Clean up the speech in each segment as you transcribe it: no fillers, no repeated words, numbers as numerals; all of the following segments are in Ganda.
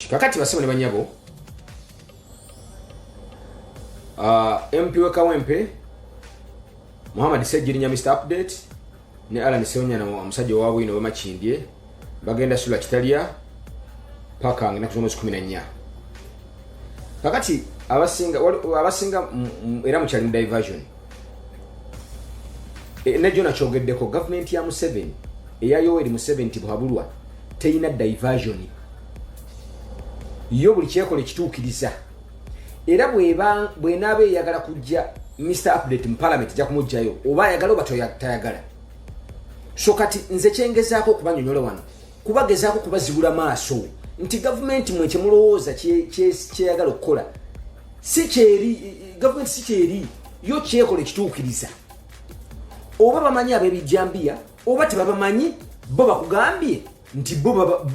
Kakati basebo ne banyabo, MP we Kawempe Muhammad Ssegirinya, Mr Update, ne Alan Ssewanyana, omusajja owa bwino Bamakindye, bagenda sula Kitalya paka nga ennaku z'omwezi 14. Kakati abasinga era mukyali mu diversion. Ne jona kyogeddeko, gavumenti ya Museveni, eya Yoweri Museveni Tibuhaburwa, teyina diversion. Yo buli kyekola ekituukiriza. Era bwenaaba eyagala kujja Mr Update mu parliament, ejja kumugjayo, oba ayagala oba tayagala. So kati nze kyengezaako okubanyonyola wano, kubagezaako kubazibula maaso nti gavumenti mwe kyemulowooza kyeyagala okukola si kyeri. Gavumenti si kyeri, yo kyekola ekituukiriza. Oba bamanyi ab'ebijambiya oba tebabamanyi, bo bakugambye nti bo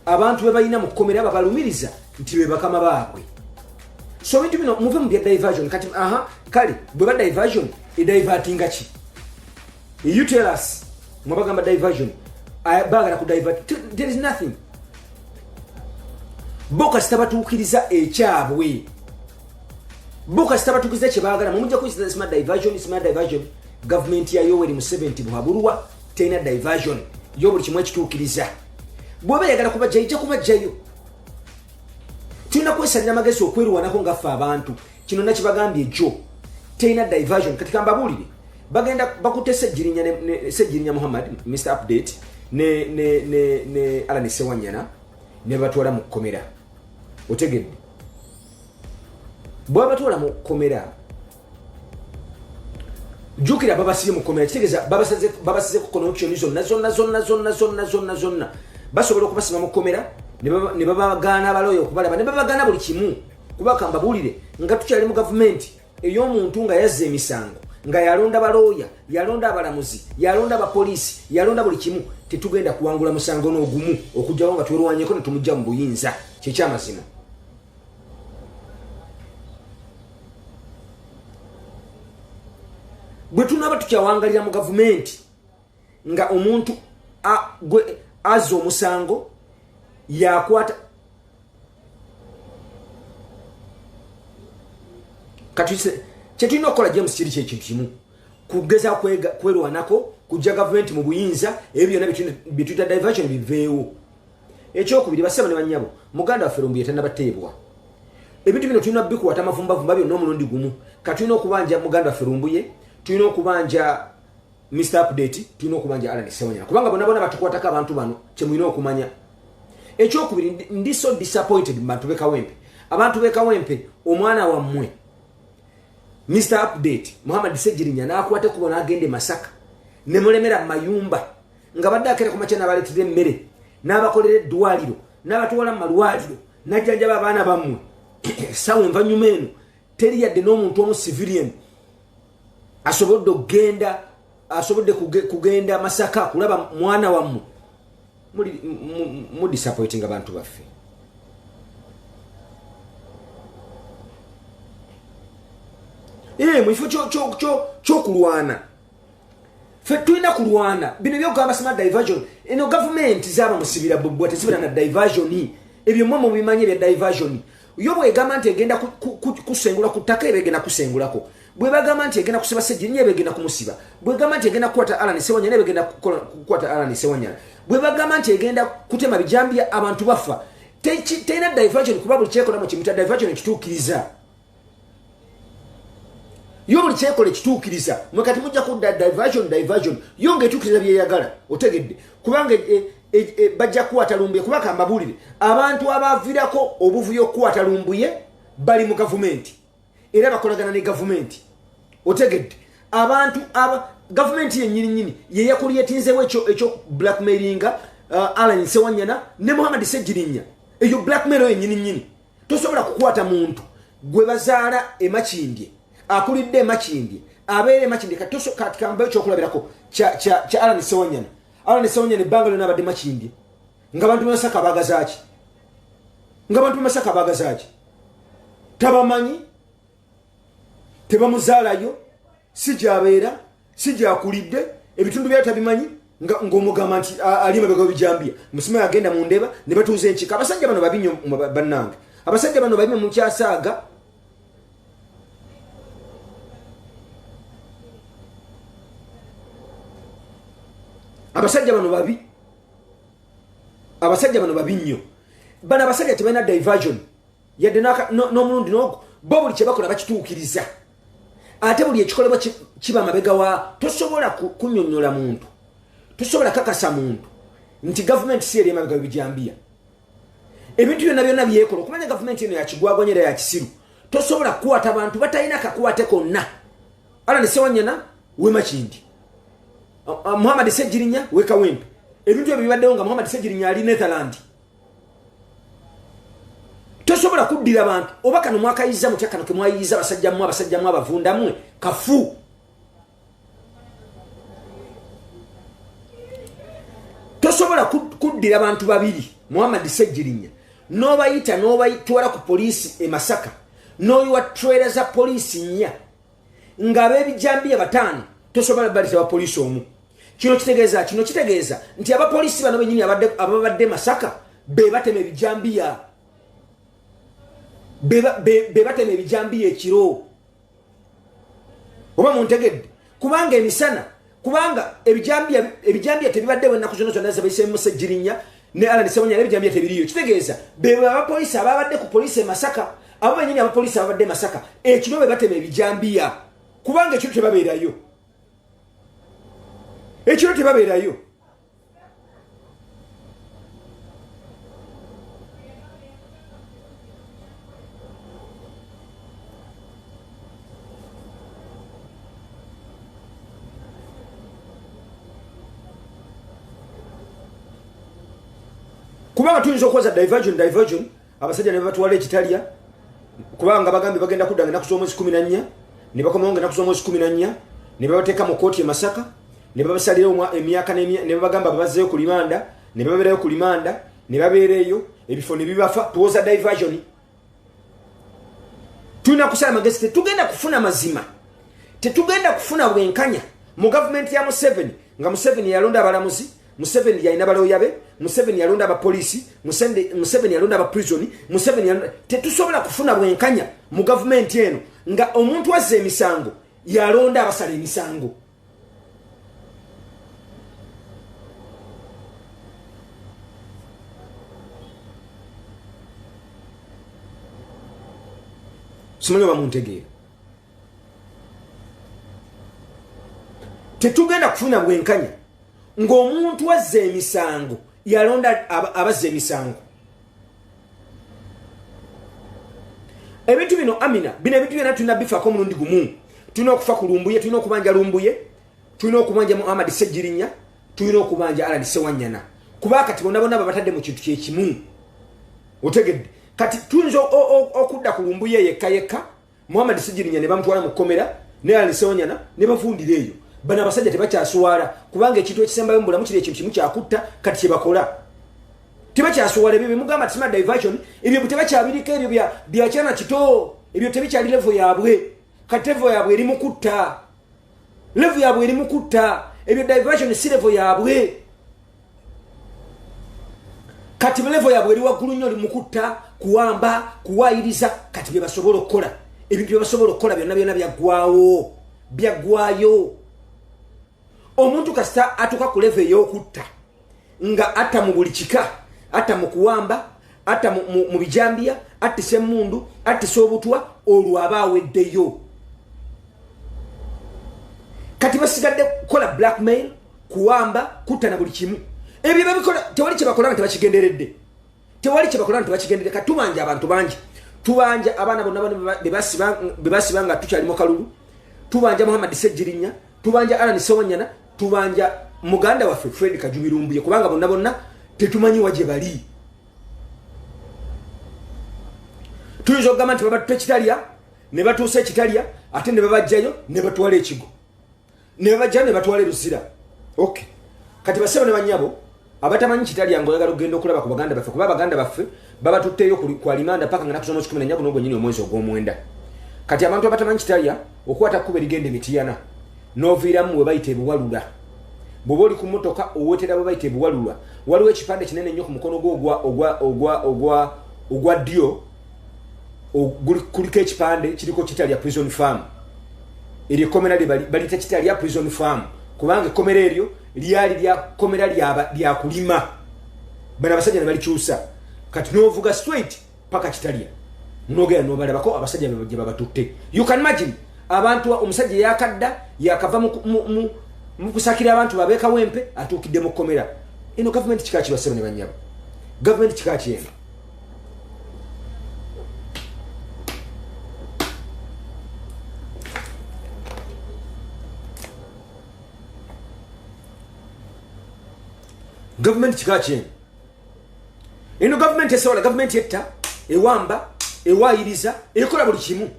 abantu be balina mu kkomera babalumiriza nti be bakama baabwe. So ebintu bino muve mu bya diversion. Kati aha, kale bwe ba diversion edivertinga ki? You tell us. Mwabagamba diversion, baagala ku divert, there is nothing. Bo kasita batuukiriza ekyabwe, bo kasita batuukiriza kye baagala, mumujja kuyisa smart diversion, smart diversion. Gavumenti ya Yoweri Museveni Tibuhaburwa terina diversion. Yo buli kimu ekituukiriza. Bw'oba eyagala kubajjayo, ijja kubajjayo. Tulina kwesalira amagezi okwerwanako nga ffe abantu. Kino nakibagambye ejjo, terina diversion. Kati kambabuulire, bagenda bakutte Ssegirinya, Ssegirinya Muhammad, Mr Update, ne Alan Sewanyana, ne batwala mu kkomera. Otegedde? Bwabatwala mu kkomera, jjukira babasibye mu kkomera, kitegeeza babasize ku connection zonna zonna zonna zonna zonna zonna zonna. Basobola okubasiba mu kkomera ne babagaana abalooya okubalaba, ne babagaana buli kimu. Kuba kambabuulire, nga tukyali mu gavumenti ey'omuntu nga yazza emisango, nga yalonda balooya, yalonda abalamuzi, yalonda abapoliisi, yalonda buli kimu, tetugenda kuwangula musango n'ogumu okugjawo nga twerwanyeko ne tumugja mu buyinza. Kyekyamazima. Bwe tunaaba tukyawangalira mu gavumenti nga omuntu gwe azza omusango yakwata, kati kyetulina okukola, James, kiri kyekintu kimu: kugeza kwerwanako kujja gavumenti mu buyinza. Ebyo byonna byetuyita diversion biveewo. Ekyokubiri, basebo ne banyabo, muganda waffe Lumbuye tanabateebwa. Ebintu bino tulina bikwata amavumbavumba byonna omulundi gumu. Katulina okubanja muganda waffe Lumbuye, tulina okubanja Mr Update, tulina okubanja Alan Sewanyana, kubanga bonna bonna batukwatako abantu bano. Kyemulina okumanya ekyokubiri, ndi so disappointed mu bantu bekawempe. Abantu bekawempe, omwana wammwe Mr Update Muhammad Segirinya n'akwata kubo n'agenda e Masaka, ne mulemera mu mayumba, nga badde akera ku makya n'abaleetera emmere, n'abakolera eddwaliro, n'abatwala mu malwaliro, n'ajjanjaba abaana bammwe. Essaawa envanyuma eno teri yadde n'omuntu omu civilian asobodde okugenda, asobodde kugenda Masaka kulaba mwana wammwe. Mu disappointing abantu baffe. Mu kifo ky'okulwana, ffe tulina kulwana. Bino byokugamba smart diversion, eno gavumenti zaba musibira bubwa, tezibira na diversion. Ebyo mwe mubimanyi ebya diversion. Yo bwegamba nti egenda kusengula ku ttaka, eba egenda kusengulako. Bwe bagamba nti egenda kusiba Ssegirinya, eba egenda kumusiba. Bwegamba nti egenda kukwata Alan Sewanyana, eba egenda kukwata Alan Sewanyana. Bwe bagamba nti egenda kutema bijambiya, abantu bafa. Terina diversion, kuba buli kyekola mu kimuta diversion ekituukiriza. Yo buli kyekola ekituukiriza. Mwe kati mujja kudda diversion, diversion. Yo ngaetuukiriza byeyagala. Otegedde? Kubanga bajja kukwata Lumbuye. Kuba kambabuulire, abantu abavirako obuvuyo okukwata Lumbuye bali mu gavumenti era bakolagana ne gavumenti. Otegedde? Abantu aba gavumenti yennyini nyini yeyakulyetinzewo ekyo blackmailinga Alan Sewanyana ne Muhammad Segirinya. Eyo blackmail yennyini nyini. Tosobola kukwata muntu gwe bazaala Emakindye, akulidde Emakindye, abeera Emakindye. Kati kambayo kyokulabirako kya Alan Sewanyana. Alan Sewanyana ebbanga lyonna abadde Makindye, nga bantu Masaka bagazaaki? Nga bantu Masaka bagazaaki? Tabamanyi, tebamuzaalayo, si gyabeera, si gyakulidde, ebitundu byayo tabimanyi. Ng'omugamba nti ali emabega w'ebijambiya, musima yagenda mu Ndeeba ne batuuza enkiiko. Abasajja bano babi nnyo bannange, abasajja bano babi mukyasaaga. Abasajja bano babi, abasajja bano babi nnyo. Bano abasajja tebalina diversion yadde n'omulundi n'ogwo. Bo buli kye bakola bakituukiriza, ate buli ekikolebwa kiba mabega wa. Tosobola kunnyonnyola muntu, tosobola kakasa muntu nti gavumenti si eri emabega w'ebijambiya. Ebintu byonna byonna byekola okumanya gavumenti eno yakigwagwanya era yakisiru. Tosobola kukwata bantu batalina kakwate konna. Allan Ssewanyana w'e Makindye, Muhammad Ssegirinya w'e Kawempe. Ebintu ebyo bibaddewo nga Muhammad Ssegirinya ali Netherland. Tosobola kuddira bantu oba kano mwakayiza mutya, kano kemwayiyiza abasajja mmwe, abasajja mmwe abavunda mmwe kafu. Tosobola kuddira bantu babiri, Muhammad Ssegirinya n'obayita n'obayitwala ku poliisi e Masaka, n'oyiwa trailer za poliisi nnya ng'ab'ebijambiya bataano, tosobola balita ba poliisi omu. Kino kitegeeza, kino kitegeeza nti abapoliisi bano bennyini ababadde Masaka be batema ebijambiya, be batema ebijambiya ekiro. Oba muntegedde? Kubanga emisana, kubanga ebijambiya tebibaddewo ennaku zonna zonna zebayiseemu Ssegirinya ne Allan Ssewanyana, ebijambiya tebiriyo. Kitegeeza be abapoliisi ababadde ku poliisi e Masaka, abo bennyini abapoliisi ababadde e Masaka ekiro be batema ebijambiya, kubanga ekiro tebabeerayo, ekiro tebabeerayo. Kubanga tuyinza okukoza diversion, diversion, abasajja ne babatwala ekitalya, kubanga bagambye bagenda kudda nga ennaku z'omwezi 14, ne bakomawo nga ennaku z'omwezi 14, ne babateeka mu kooti e Masaka, ne babasalira emyaka, ne babagamba babazzeeyo ku limanda, ne babeerayo ku limanda, ne babeera eyo, ebifo ne bibafa. Tuwoza diversion. Tulina kusala magezi. Tetugenda kufuna mazima, tetugenda kufuna bwenkanya mu gavumenti ya Museveni, nga Museveni yalonda abalamuzi, Museveni yalina balooya be, Museveni yalonda abapoliisi, Museveni yalonda abaprison, Museveni yalonda. Tetusobola kufuna bwenkanya mu gavumenti eno nga omuntu azza emisango yalonda abasala emisango. Simanyi oba muntegeera. Tetugenda kufuna bwenkanya ng'omuntu azza emisango yalonda abazza emisango. Ebintu bino, amina, bino ebintu byonna tulina bifaako omulundi gumu. Tulina okufa ku Lumbuye, tulina okubanja Lumbuye, tulina okubanja Muhammad Ssegirinya, tulina okubanja Allan Ssewanyana, kuba kati bonna bonna babatadde mu kintu kyekimu. Otegedde? Kati tuyinza okudda ku Lumbuye yekka yekka, Muhammad Ssegirinya ne bamutwala mu kkomera, ne Allan Ssewanyana ne bafundira eyo. Bano abasajja tebakyaswala, kubanga ekintu ekisembayo mu bulamu kiri ekintu kimu, kyakutta. Kati kyebakola tebakyaswala. Ebyo bemugamba tisima diversion, ebyo tebakyabiriko, ebyo byakyana kito, ebyo tebikyali level yaabwe. Kati level yaabwe eri mukutta, level yaabwe eri mukutta. Ebyo diversion si level yaabwe. Kati level yaabwe eri waggulu nnyo, mukutta, kuwamba, kuwayiriza. Kati bye basobola okukola, ebintu bye basobola okukola byonna byonna byaggwawo, byaggwayo. Omuntu kasita atuuka ku level ey'okutta, nga atta mu buli kika, atta mu kuwamba, atta mu bijambiya, attisa emmundu, attisa obutwa, olwo aba aweddeyo. Kati basigadde kukola blackmail, kuwamba, kutta na buli kimu. Ebyo babikola, tewali kyebakola nga tebakigenderedde, tewali kyebakola nga tebakigenderedde. Kati tubanja abantu bangi, tubanja abaana bonna bonna bebasiba nga tukyali mu kalulu, tubanja Muhammad Ssegirinya, tubanja Allan Ssewanyana, tubanja muganda waffe Fred Kajubi Lumbuye, kubanga bonna bonna tetumanyiwa gye bali. Tuyinza okugamba nti babatuta ekitalya, ne batuusa ekitalya, ate ne babajjayo ne batwala ekigo, ne babajjayo ne batwala eruzira. Ok, kati basebo ne banyabo abatamanyi kitalya, nga oyagala okugenda okulaba ku baganda baffe, kuba abaganda baffe babatutteyo ku alimanda paka nga naku z'omwezi 14 guno gwennyini, omwezi ogw'omwenda. Kati abantu abatamanyi kitalya, okwata kkuba erigenda emitiyana n'oviiramu we bayita ebuwalula. Bw'oba oli ku mmotoka owetera bwe bayita ebuwalulwa, waliwo ekipande kinene nnyo ku mukono gwo ogwa ddyo, kuliko ekipande kiriko Kitalya Prison Farm. Eryo ekkomera baliyita Kitalya Prison Farm kubanga ekkomera eryo lyali lya kkomera lya kulima, bano abasajja ne balikyusa. Kati n'ovuga straight paka Kitalya, nogera nobalabako abasajja gye babatutte. You can imagine abantu, omusajja yakadda yakava mu kusakira abantu babeekawempe, atuukidde mu kkomera. Eno gavumenti kika kibasebo ne bannyabo, gavumenti kika kyeno? Gavumenti kika kyeno? Eno gavumenti esobola, gavumenti etta, ewamba, ewayiriza, ekola buli kimu.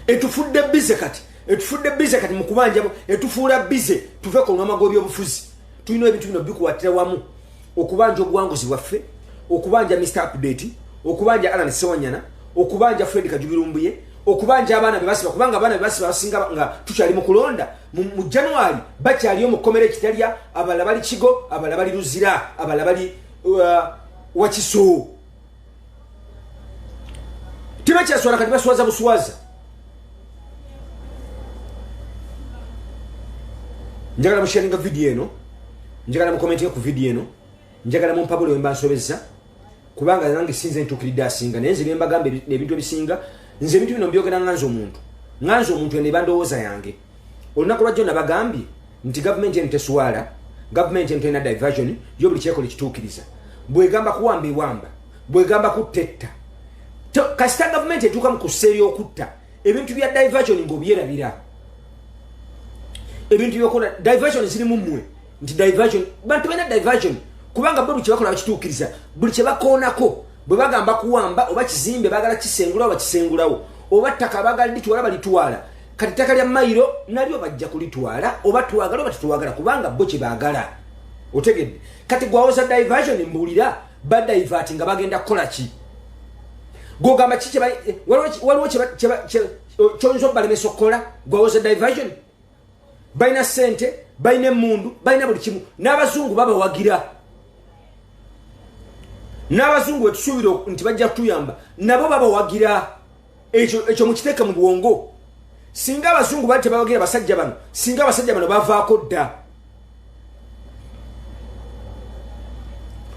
Etufudde busy kati, etufudde busy kati mu kubanja, etufuula busy. Tuve ku ngama gw'ebyobufuzi. Tulina ebintu bino bikuwatira wamu: okubanja obuwanguzi bwaffe, okubanja Mr Update, okubanja Alan Sewanyana, okubanja Fred Kajubirumbuye, okubanja abaana bebasiba, kubanga abaana bebasiba basinga nga tukyali mu kulonda mu January bakyaliyo mu kkomera Ekitalya, abalala bali Kigo, abalala bali Luzira, abalala bali Wakiso. Tebakyaswala kati, baswaza buswaza. Njagala musharinga vidiyo eno, njagala mukomentinga ku vidiyo eno, njagala mumpabule wemba nsobezza, kubanga nange sinze ntuukiridde asinga, naye nze byembagamba ebintu ebisinga, nze ebintu bino mbyogera nga nze omuntu, nga nze omuntu, eno eba ndowooza yange. Olunaku lwajjo nabagambye nti gavumenti eno teswala, gavumenti eno terina diversion, yo buli kyekola ekituukiriza. Bwegamba kuwamba ewamba, bwegamba kuttetta. Kasita gavumenti etuuka mu kussa eryokutta, ebintu bya diversion ng'obyerabira. Ebintu byokola diversion zirimu mmwe nti diversion, bantu balina diversion kubanga bo buli kyebakola bakituukiriza, buli kyebakoonako. Bwe bagamba kuwamba oba kizimbe bagala kisengulawo, bakisengulawo, oba ttaka bagala litwala, balitwala. Kati ttaka lya mayiro nalyo bajja kulitwala, oba twagala oba tetwagala, kubanga bo kyebaagala. Otegedde? Kati gwawoza diversion, mbuulira, badivert nga bagenda kukola ki? Gwogamba ki? Waliwo kyoyinza obalemesa okukola? Gwawoza diversion, balina sente, balina emundu, balina buli kimu, n'abazungu babawagira. N'abazungu wetusuubira nti bajja kutuyamba nabo babawagira. Ekyo mukiteeke mu bwongo. Singa abazungu bali tebawagira basajja bano, singa abasajja bano bavaako dda,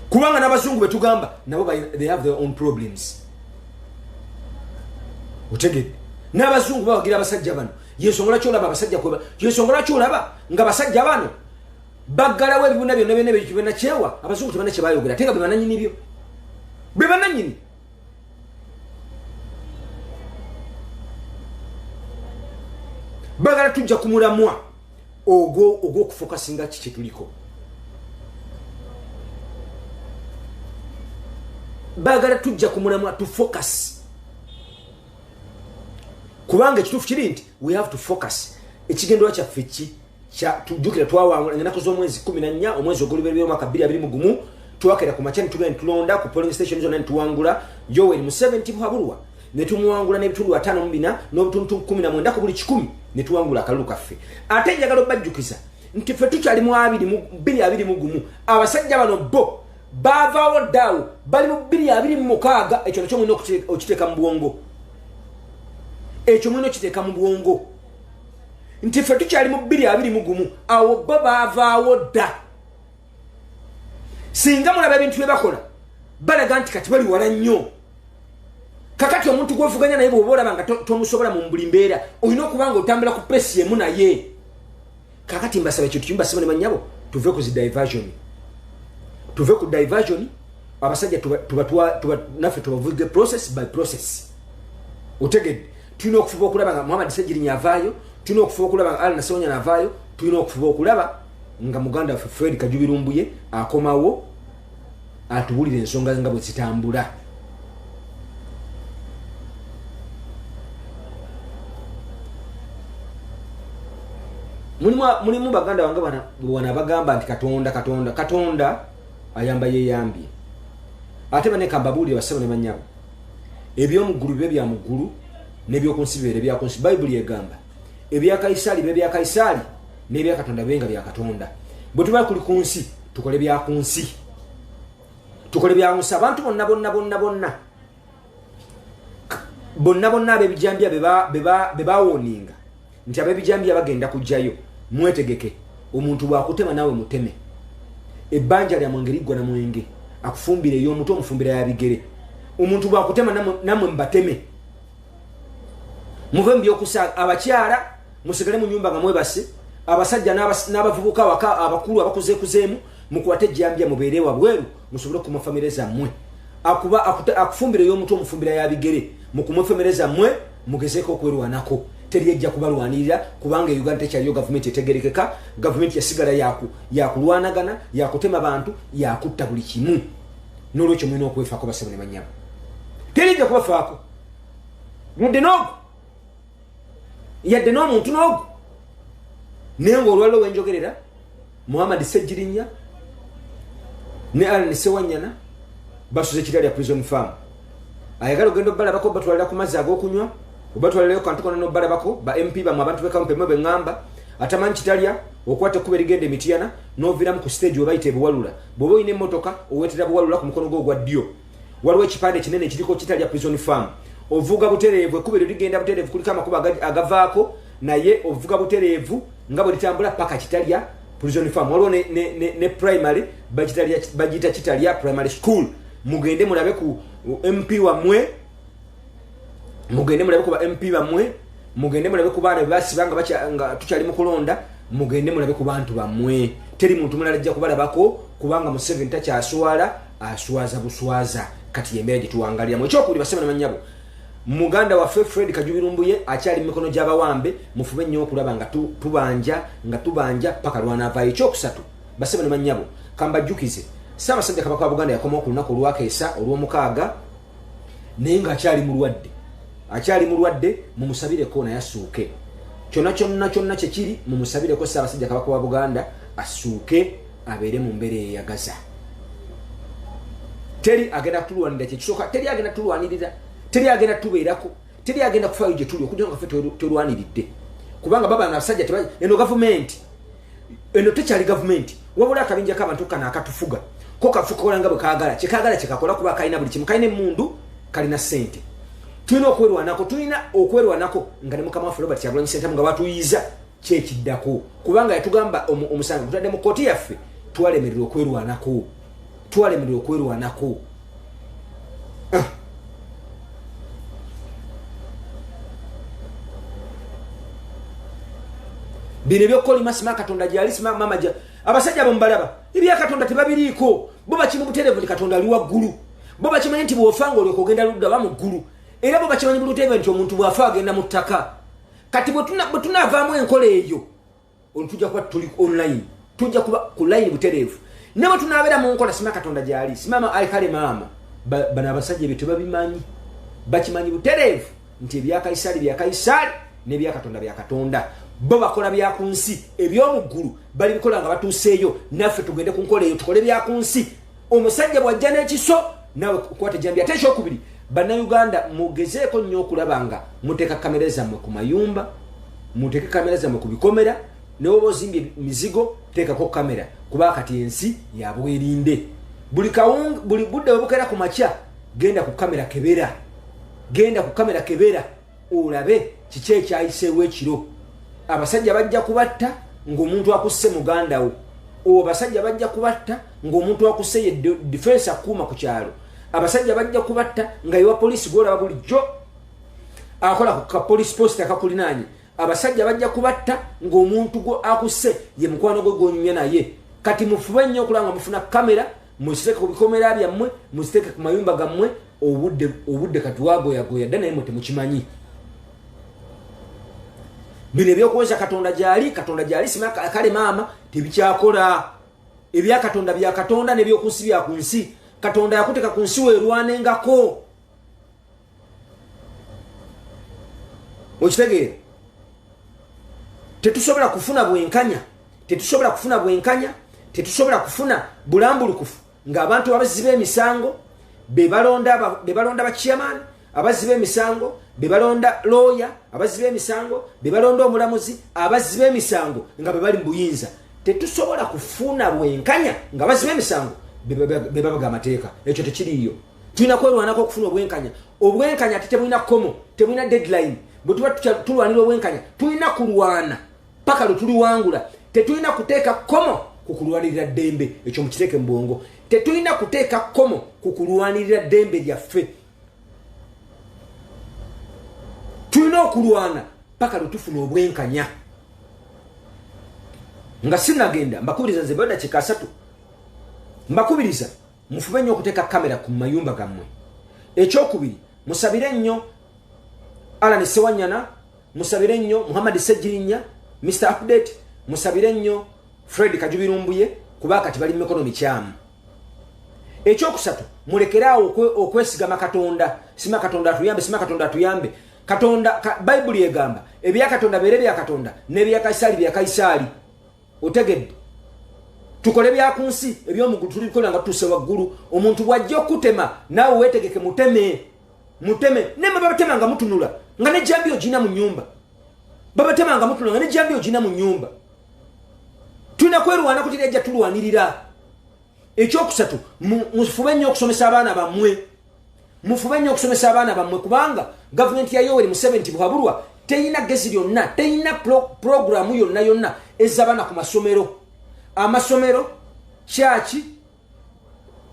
kubanga n'abazungu betugamba nabo they have their own problems. Otegedde? N'abazungu bawagira abasajja bano. Yensonga lwaki olaba abasajja kweba, yensonga lwaki olaba nga basajja bano baggalawo ebibuna byonna byonna byonna kyewa. Abazungu tebalina kyebayogera, ate nga be bananyini byo, be bananyini. Bagala tujja ku mulamwa ogwo ogw'okufokasinga ki kyetuliko. Bagala tujja ku mulamwa to focus, kubanga ekituufu kiri nti we have to focus. Ekigendwa kyaffe ki? Tujjukira twawangula ennaku z'omwezi 14, omwezi ogw'olubereberye, omwaka 2021. Twakera ku makya netugenda netulonda ku polling station zonna, netuwangula Yoweri Museveni Tibuhaburwa, netumuwangula n'ebitundu 54 n'obutundu 19 ku buli kikumi, netuwangula akalulu kaffe. Ate njagala obajjukiza nti ffe tukyali mu 2021, abasajja bano bo baavaawo ddaawo, bali mu 2026. Ekyo nakyo mulina okiteeka mu bwongo, ekyo mulina okiteeka mu bwongo nti ffe tukyali mu 2021, awo bo baavaawo dda. Singa mulaba ebintu bye bakola, balaga nti kati bali wala nnyo. Kakati omuntu gwovuganya naye bwoba olaba nga tomusobola mu buli mbeera, olina okuba nga otambula ku pace emu naye. Kakati mbasaba ekintu kimu, basaba ne banyabo, tuve ku zi diversion, tuve ku diversion. Abasajja naffe tubavuge process by process. Otegedde? Tulina okufuba okulaba nga Muhammad Segirinya avaayo, tulina okufuba okulaba nga Allan Sewanyana avaayo, tulina okufuba okulaba nga muganda waffe Fred Kajubirumbuye akomawo atubulira ensonga nga bwe zitambula. Mulimu baganda bange wana abagamba nti Katonda, Katonda, Katonda ayamba yeyambye. Ate baneka mbabuulire, basebo ne banyabo, ebyomuggulu bibe bya muggulu, n'ebyokunsi bibeere byakunsi. Bayibuli egamba ebya Kayisaali bibe bya Kayisaali. N'ebya Katonda bibe nga bya Katonda. Bwe tuba kuli ku nsi, tukole bya ku nsi. Tukole bya nsi. Abantu bonna bonna bonna bonna. Bonna bonna ab'ebijambiya be bawoninga nti ab'ebijambiya bagenda kujjayo, mwetegeke. Omuntu bw'akutema naawe muteme. Ebbanja lya mwenge liggwa na mwenge. Akufumbira ey'omuto, omufumbira ya bigere. Omuntu bw'akutema nammwe mubateme. Muve mu byokusaaga. Abakyala musigale mu nnyumba nga mwebase. Abasajja n'abavubuka awaka abakulu abakuzeekuzeemu mukwate ejjambiya mubeere wabweru musobole okukuma famire zammwe. Akufumbira ey'omuto, omufumbira ya bigere. Mukume famire zammwe, mugezeeko okwerwanako. Teri ejja kubalwanirira kubanga e Uganda tekyaliyo gavumenti etegerekeka. Gavumenti yasigala yakulwanagana, yakutema bantu, yakutta buli kimu. N'olwekyo mulina okwefaako bassebo ne bannyabo. Teri ejja kubafaako. Mudde n'ogwo. Yadde n'omuntu n'ogwo. Naye ng'olwaliro wenjogerera, Muhammad Ssegirinya ne Allan Ssewanyana basuze Kitalya Prison Farm. Ayagala ogenda obbalabako, batwalira ku mazzi ag'okunywa, obatwalirayo kantu konna n'obbalabako. Ba MP bamwe, abantu b'e Kawempe mwe beŋŋamba, atamanyi Kitalya, okwata ekkubo erigenda e Mityana n'oviiramu ku stage we bayita e Buwalula. Bw'oba olina emmotoka oweetera Buwalula ku mukono gwo ogwa ddyo. Waliwo ekipande kinene ekiriko Kitalya Prison Farm. Ovuga butereevu, ekkubo eryo ligenda butereevu, kuliko amakubo agavaako, naye ovuga butereevu nga bwe litambula paka Kitalya Prison Farm. Waliwo ne primary bagiyita Kitalya Primary School. Mugende mulabe ku MP wammwe, mugende mulabe ku ba MP bammwe, mugende mulabe ku baana be basiba nga tukyali mu kulonda, mugende mulabe ku bantu bammwe. Teri muntu mulala ajja kubalabako kubanga Museveni takyaswala, aswaza buswaza. Kati y'embeera gye tuwangaliramu. Ekyokubiri, bassebo ne bannyabo, muganda waffe Fred Kajubi Lumbuye akyali mu mikono gy'abawambe. Mufube nnyo okulaba nga tubanja nga tubanja paka lwanaavaayo. Ekyokusatu, bassebo ne bannyabo, kambajjukize, Ssaabasajja Kabaka wa Buganda yakomawo ku lunaku olwakeesa olw'omukaaga, naye ng'akyali mulwadde, akyali mulwadde. Mumusabireko naye assuuke. Kyonna kyonna kyonna kyekiri, mumusabireko Ssaabasajja Kabaka wa Buganda assuuke, abeere mu mbeera eyeyagaza. Teri agenda kutulwanirira, kyekisooka. Teri agenda kutulwanirira, teri agenda kutubeerako, teri agenda kufaayo gye tuli okujja nga ffe twerwaniridde, kubanga baba abasajja eno gavumenti eno tekyali gavumenti, wabula akabinja k'abantu kano akatufuga ko kafukola nga bwe kaagala, kyekaagala kyekakola, kuba kalina buli kimu, kalina emmundu, kalina ssente. Tulina okwerwanako, tulina okwerwanako nga ne mukama waffe Robert Kyagulanyi Ssentamu nga batuyiza kyekiddako, kubanga yatugamba omusango gutadde mu kkooti yaffe. Twalemererwa okwerwanako, twalemererwa okwerwanako. Bino ebyokukolima sima Katonda gyali, sima mama gya abasajja abo mubalaba, ebya Katonda tebabiriiko. Bo bakimu butereevu nti Katonda ali waggulu. Bo bakimanyi nti bw'ofa nga olyoka ogenda ludda ba mu ggulu, era bo bakimanyi butereevu nti omuntu bw'afa agenda mu ttaka. Kati bwe tunaavaamu enkola eyo, olwo tujja kuba tuli online, tujja kuba ku line butereevu. Ne bwe tunaabeera mu nkola sima Katonda gyali, sima kale maama, bano abasajja ebyo tebabimanyi. Bakimanyi butereevu nti ebya Kayisaali bya Kayisaali n'ebya Katonda bya Katonda. Bo bakola bya ku nsi, eby'omu ggulu balibikola nga batuuseeyo. Naffe tugende ku nkola eyo, tukole bya ku nsi. Omusajja bw'ajja n'ekiso, naawe kwata ejjambiya. Ate ekyokubiri, Bannayuganda, mugezeeko nnyo okulaba nga muteeka kamera zammwe ku mayumba, muteeke kamera zammwe ku bikomera. Ne woba ozimbye mizigo, teekako kamera, kuba kati ensi ya bwerinde. Buli kawung, buli budde bwe bukeera ku makya, genda ku kamera kebera, genda ku kamera kebera olabe kiki ekyayiseewo ekiro. Abasajja bajja kubatta ng'omuntu akusse muganda wo, abasajja bajja kubatta ng'omuntu akusse ye defense akuuma ku kyalo, abasajja bajja kubatta nga yewa poliisi gwolaba bulijjo akola ku ka police post akakulinaanye, abasajja bajja kubatta ng'omuntu gwo akusse ye mukwano gwe gwonyumya naye. Kati mufube nnyo okulaba nga mufuna kamera, muziteeke ku bikomera byammwe, muziteeke ku mayumba gammwe. Obudde kati wagoyagoya dda, naye mwe temukimanyi. Bino ebyokuwoza Katonda gyali, Katonda gyali, sima kale maama, tebikyakola. Ebya Katonda bya Katonda n'ebyokunsi bya ku nsi. Katonda yakuteeka ku nsi weerwanengako, okitegeera? Tetusobola kufuna bwenkanya, tetusobola kufuna bwenkanya, tetusobola kufuna bulambulukufu ng'abantu abazzi b'emisango be balonda ba chairman, abazzi b'emisango Be balonda looya, abazzi b'emisango, be balonda omulamuzi, abazzi b'emisango nga be bali mu buyinza. Tetusobola kufuna bwenkanya nga abazzi b'emisango be babaga amateeka. Ekyo tekiriiyo. Tulina kwerwanako okufuna obwenkanya. Obwenkanya ate tebulina kkomo, tebulina deadline. Bwe tuba tulwanira obwenkanya, tulina kulwana paka lwe tuliwangula. Tetulina kuteeka kkomo ku kulwanirira ddembe. Ekyo mukiteeke mu bwongo. Tetulina kuteeka kkomo ku kulwanirira ddembe lyaffe. Tulina okulwana paka lwe tufuna obwenkanya. Nga sinagenda, mbakubiriza nze badakiika 3, mbakubiriza mufube nnyo okuteeka kamera ku mayumba gammwe. Ekyokubiri, musabire nnyo Alan Sewanyana, musabire nnyo Muhammad Ssegirinya, Mr Update, musabire nnyo Fred Kajubirumbuye, kuba kati bali mu mikono mikyamu. Ekyokusatu, mulekeraawo okwesigama Katonda. Sima Katonda atuyambe, sima Katonda atuyambe. Katonda, Bayibuli egamba ebya Katonda beere bya Katonda n'ebya Kayisaali bya Kayisaali. Otegedde? Tukole bya ku nsi, eby'omuggulu tulibikola nga tutuuse waggulu. Omuntu bw'ajja okutema, naawe weetegeke muteme, muteme. Naye mwe babatema nga mutunula nga ne jambi ogina mu nnyumba, babatema nga mutunula nga ne jambi ogina mu nnyumba. Tulina kwerwanako, teri ajja tulwanirira. Ekyokusatu, mufube nnyo okusomesa abaana bammwe, mufube nnyo okusomesa abaana bammwe, kubanga gavumenti ya Yoweri Museveni Tibuhaburwa teyina gezi lyonna, teyina programu yonna yonna ezza abaana ku masomero. Amasomero, kyaki,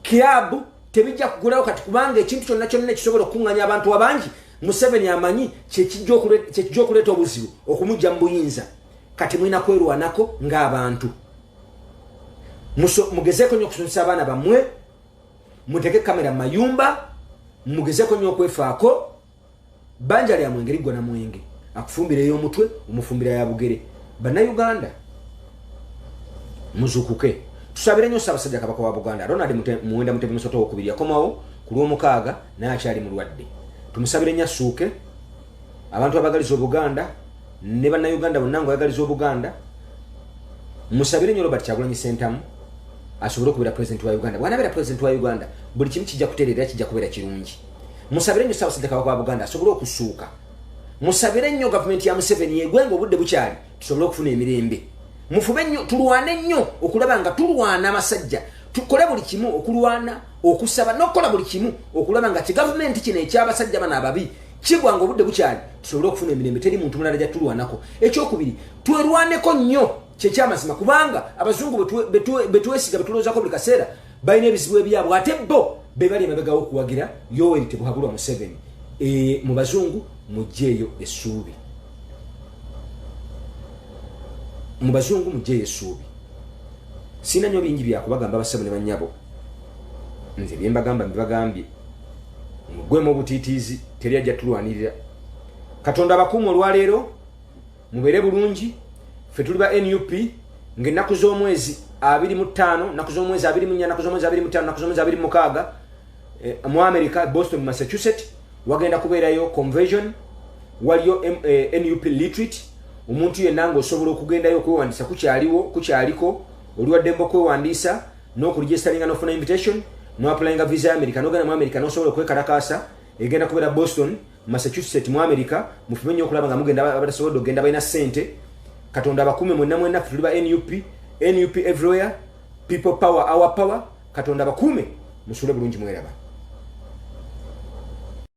kirabu tebijja kugulawo kati, kubanga ekintu kyonna kyonna ekisobola okukuŋŋanya abantu abangi, Museveni amanyi kyekijja okuleeta obuzibu okumujja mu buyinza. Kati mulina kwerwanako ng'abantu. Mugezeeko nnyo okusomesa abaana bammwe, muteeke kamera mu mayumba, mugezeeko nnyo okwefaako. Banja lya mwenge liggwa na mwenge. Akufumbira ey'omutwe omufumbira ya bugere. Bannayuganda, muzukuke. Tusabire nnyo Ssaabasajja Kabaka wa Buganda Ronald Muwenda Mutebi Musota owokubiri. Yakomawo ku Lwomukaaga, naye akyali mulwadde. Tumusabire nnyo assuuke. Abantu abagaliza Obuganda ne Bannayuganda bonna nga oyagaliza Obuganda, musabire nnyo Robert Kyagulanyi Sentamu asobole okubeera pulezidenti wa Uganda. Bwanabeera pulezidenti wa Uganda, buli kimu kijja kutereera, kijja kubeera kirungi. Musabire nnyo Ssaabasajja Kabaka wa Buganda asobole okusuuka. Musabire nnyo gavumenti ya Museveni yegwenga obudde bukyali, tusobole okufuna emirembe. Mufube nnyo, tulwane nnyo okulaba nga tulwana abasajja, tukole buli kimu okulwana, okusaba n'okukola buli kimu okulaba nga kigavumenti kino ekyabasajja bano ababi kigwanga obudde bukyali, tusobole okufuna emirembe. Teri muntu mulala gya tulwanako. Ekyokubiri, twerwaneko nnyo, kyekyamazima, kubanga abazungu betwesiga, betulowoozako buli kaseera, balina ebizibu ebyabwe, ate bo be bali emabegawo okuwagira Yoweri Tebuhabulwa Museveni. Mu bazungu mugjeeyo essuubi, mu bazungu mugjeeyo essuubi. Sina nnyo bingi byakubagamba, bassebo ne bannyabo. Nze byembagamba mbibagambye. Mugwemu obutiitiizi, teri ajja tulwanirira. Katonda abakuuma olwaleero, mubeere bulungi. Ffe tuli ba NUP. Ng'ennaku z'omwezi 25, nnaku z'omwezi 24, nnaku z'omwezi 25, nnaku z'omwezi 26, mu America, Boston, Massachusetts, wagenda kubeerayo convention, waliyo NUP retreat. Omuntu yenna ng'osobola okugendayo, okwewandiisa kukyaliwo, kukyaliko. Oli waddembe okwewandiisa n'okuregisteringa n'ofuna invitation noapplyinga visa ya America, nogenda mu America nosobola okwekalakaasa. Egenda kubeera Boston, Massachusetts, mu America. Mufube nnyo okulaba nga mugenda. Abatasobodde okugenda, balina ssente. Katonda abakuume mwenna mwenna. Ffe tuli ba NUP. NUP everywhere, people power, our power. Katonda abakuume, musule bulungi, mweraba.